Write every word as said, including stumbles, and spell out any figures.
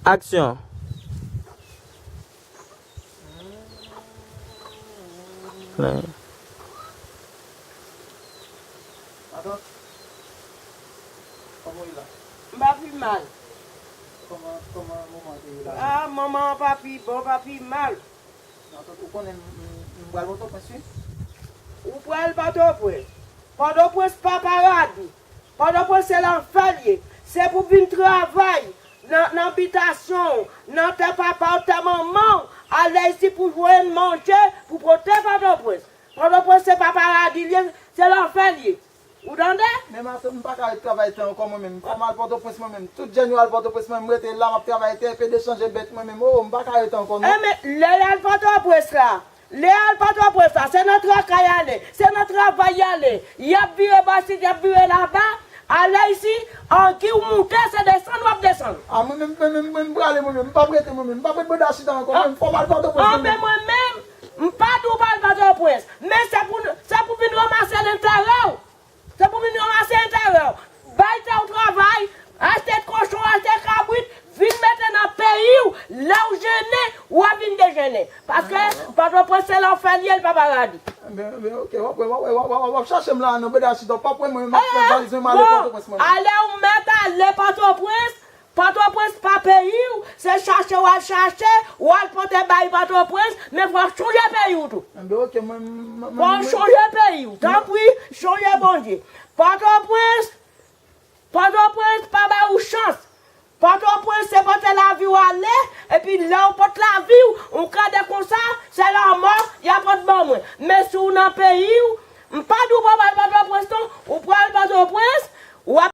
Aksyon. Lè. Matant, kòman w ye la? M pa pi mal. Kòman, kòman manman te ye la? Ah, manman an pa pi bon, pa pi mal. Matant, ou konnen m, m, m pral Pòtoprens, wi. Ou pral Pòtoprens? Pòtoprens pa paradi. Pòtoprens se lanfè l ye. Se pou vin travay nan, nan bitasyon w, nan tè papa w, tè manman w, ale isi pou jwenn manje, pou pote Pòtoprens. Pòtoprens se pa paradi l ye, se lanfè l ye. Ou tande? Men matant, m pa ka ret travay tè ankò mwen menm. Fò m al Pòtoprens mwen menm. Tout jèn yo al Pòtoprens, mwen menm m rete la, m ap travay tè, epe de chanje bèt mwen menm. Oh, m pa ka ret ankò non. Enben, lè y al Pòtoprens la, lè y al Pòtoprens la, se nan traka y ale, se nan travay y ale. Y ap vire bò isit, y ap vire laba. Ale isi, anki w moute, se desann w ap desann. A, mwen menm, mwen menm, mwen, m prale mwen menm, m p ap rete mwen menm, m p ap ret banda chita ankò, mwen menm, fò m al Pòtoprens mwen menm. Anben mwen menm, m pa di w pa al Pòtoprens, men se pou, se pou vin ranmase enterè w. Se pou vin ranmase enterè w. Bay tè w travay, achte kochon, achte kabrit, vin mete nan peyi w. Lè w jennen, w a vin dejennen. Paske Pòtoprens se lanfè l ye, l pa paradi. Enben, enben, oke, w ap wè, w ap wè, w ap, w ap, w ap chache m la, nan bèda chita, w p ap wè mwen, m ap fè valiz mwen, m ale Pòtoprens mwen menm. Ale w mèt ale Pòtoprens. Pòtoprens pa peyi w, se chache w al chache, w al pote bay Pòtoprens, men fò w chonje peyi w tou. Enben, oke, mwen, mwen, mwen, fò w chonje peyi w, tanpri, chonje Bondye. Pòtoprens, Pòtoprens pa ba ou chans. Pòtoprens se pote lavi w ale, epi lè w pot lavi w, ou kade konsa, se lanmò y ap pot ban mwen. Men si w nan peyi w, m pa di w pa pral Pòtoprens non, ou pral Pòtoprens, w ap